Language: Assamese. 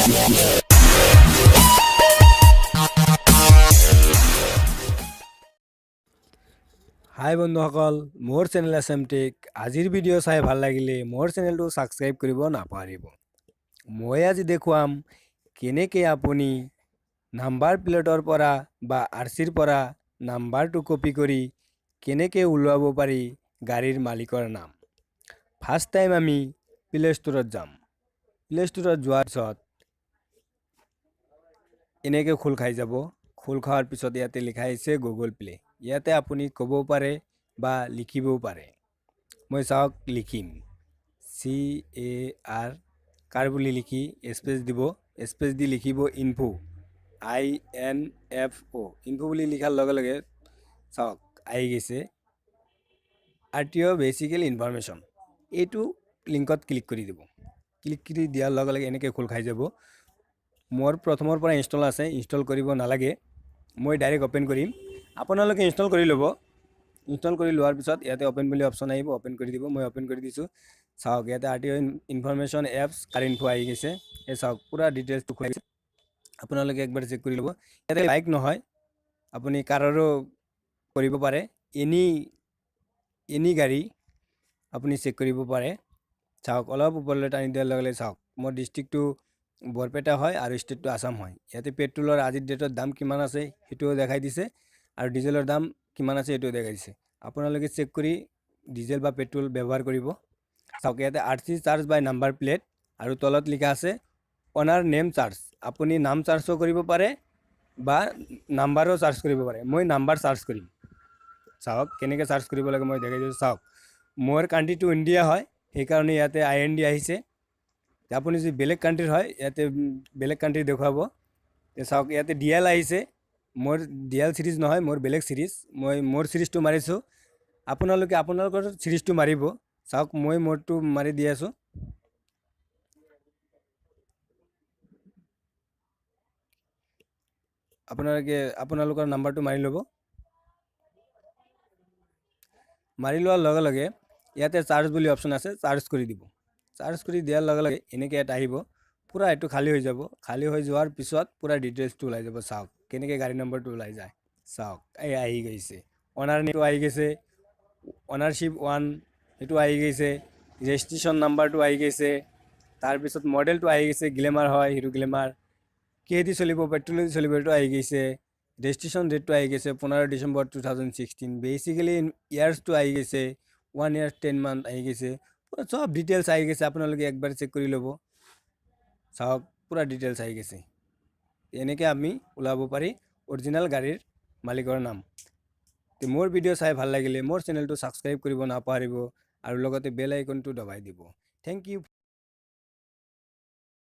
হাই বন্ধুসকল, মোৰ চেনেল এছ এম টেক। আজিৰ ভিডিঅ' চাই ভাল লাগিলে মোৰ চেনেলটো ছাবস্ক্ৰাইব কৰিব নাপাহৰিব। মই আজি দেখুৱাম কেনেকৈ আপুনি নাম্বাৰ প্লেটৰ পৰা বা আৰ চিৰ পৰা নাম্বাৰটো কপি কৰি কেনেকৈ ওলাব পাৰি গাড়ীৰ মালিকৰ নাম। ফাৰ্ষ্ট টাইম আমি প্লে ষ্ট'ৰত যাম। প্লে ষ্ট'ৰত যোৱাৰ পিছত এনেকৈ খোল খাই যাব। খোল খোৱাৰ পিছত ইয়াতে লিখা আহিছে গুগল প্লে। ইয়াতে আপুনি ক'ব পাৰে বা লিখিবও পাৰে। মই চাওক লিখিম চি এ আৰ, কাৰ বুলি লিখি স্পেচ দিব। স্পেচ দি লিখিব ইনফো, আইএনএফঅ'। ইনফো বুলি লিখাৰ লগে লগে চাওক আহি গৈছে আৰটিঅ' বেচিকেল ইনফৰমেশ্যন। এইটো লিংকত ক্লিক কৰি দিব। ক্লিক কৰি দিয়াৰ লগে লগে এনেকৈ খোল খাই যাব। মোৰ প্ৰথমৰ পৰা ইনষ্টল আছে, ইনষ্টল কৰিব নালাগে। মই ডাইৰেক্ট অ'পেন কৰিম। আপোনালোকে ইনষ্টল কৰি ল'ব। ইনষ্টল কৰি লোৱাৰ পিছত ইয়াতে অ'পেন বুলি অপশ্যন আহিব, অ'পেন কৰি দিব। মই অ'পেন কৰি দিছোঁ। চাওক, ইয়াতে আৰটিঅ' ইনফৰমেশ্যন এপছ কাৰ ইনফো আহি গৈছে। এই চাওক, পূৰা ডিটেইলছটো খোলাই গৈছে। আপোনালোকে একবাৰ চেক কৰি ল'ব। ইয়াতে বাইক নহয়, আপুনি কাৰৰো কৰিব পাৰে। এনি গাড়ী আপুনি চেক কৰিব পাৰে। চাওক, অলপ ওপৰলৈ টানি দিয়াৰ লগে লগে চাওক, মোৰ ডিষ্ট্ৰিক্টটো বৰপেটা হয় আৰু ষ্টেটটো আছাম হয়। ইয়াতে পেট্ৰলৰ আজিৰ ডেটত দাম কিমান আছে সেইটোও দেখাই দিছে আৰু ডিজেলৰ দাম কিমান আছে সেইটোও দেখাই দিছে। আপোনালোকে চেক কৰি ডিজেল বা পেট্ৰল ব্যৱহাৰ কৰিব। চাওক, ইয়াতে আৰচি চাৰ্চ বাই নাম্বাৰ প্লেট আৰু তলত লিখা আছে অনাৰ নেম চাৰ্চ। আপুনি নাম চাৰ্চো কৰিব পাৰে বা নাম্বাৰো চাৰ্চ কৰিব পাৰে। মই নাম্বাৰ চাৰ্চ কৰিম। চাওক, কেনেকৈ চাৰ্চ কৰিব লাগে মই দেখাই দিছোঁ। চাওক, মোৰ কাণ্ট্ৰিটো ইণ্ডিয়া হয়, সেইকাৰণে ইয়াতে আইএনডি আহিছে। আপুনি যদি বেলেগ কাণ্ট্ৰিৰ হয়, ইয়াতে বেলেগ কাণ্ট্ৰি দেখুৱাব। চাওক, ইয়াতে ডিএল আহিছে। মোৰ ডিএল চিৰিজ নহয়, মোৰ বেলেগ চিৰিজ। মই মোৰ চিৰিজটো মাৰিছোঁ। আপোনালোকে আপোনালোকৰ চিৰিজটো মাৰিব। চাওক, মই মোৰটো মাৰি দি আছোঁ। আপোনালোকে আপোনালোকৰ নাম্বাৰটো মাৰি ল'ব। মাৰি লোৱাৰ লগে লগে ইয়াতে চাৰ্জ বুলি অপশ্যন আছে, চাৰ্জ কৰি দিব। চাৰ্জ কৰি দিয়াৰ লগে লগে এনেকৈ এটা আহিব, পূৰা এইটো খালী হৈ যাব। খালী হৈ যোৱাৰ পিছত পূৰা ডিটেইলছটো ওলাই যাব। চাওক কেনেকৈ গাড়ী নম্বৰটো ওলাই যায়। চাওক, এই আহি গৈছে, অনাৰ নেমটো আহি গৈছে, অনাৰশ্বিপ ওৱান সেইটো আহি গৈছে, ৰেজিষ্ট্ৰেশ্যন নাম্বাৰটো আহি গৈছে, তাৰপিছত মডেলটো আহি গৈছে, গ্লেমাৰ হয়, হিৰো গ্লেমাৰ, কিহেদি চলিব, পেট্ৰলেদি চলিব সেইটো আহি গৈছে, ৰেজিষ্ট্ৰেশ্যন ডেটটো আহি গৈছে 15 ডিচেম্বৰ 2016, বেচিকেলি ইয়াৰ্ছটো আহি গৈছে, 1 ইয়াৰ 10 মান্থ আহি গৈছে, পূৰা চব ডিটেইলছ আহি গৈছে। আপোনালোকে একবাৰ চেক কৰি ল'ব। চাওক, পূৰা ডিটেইলছ আহি গৈছে। এনেকৈ আমি ওলাব পাৰি অৰিজিনেল গাড়ীৰ মালিকৰ নাম। মোৰ ভিডিঅ' চাই ভাল লাগিলে মোৰ চেনেলটো ছাবস্ক্ৰাইব কৰিব নাপাহৰিব আৰু লগতে বেল আইকনটো দবাই দিব। Thank U.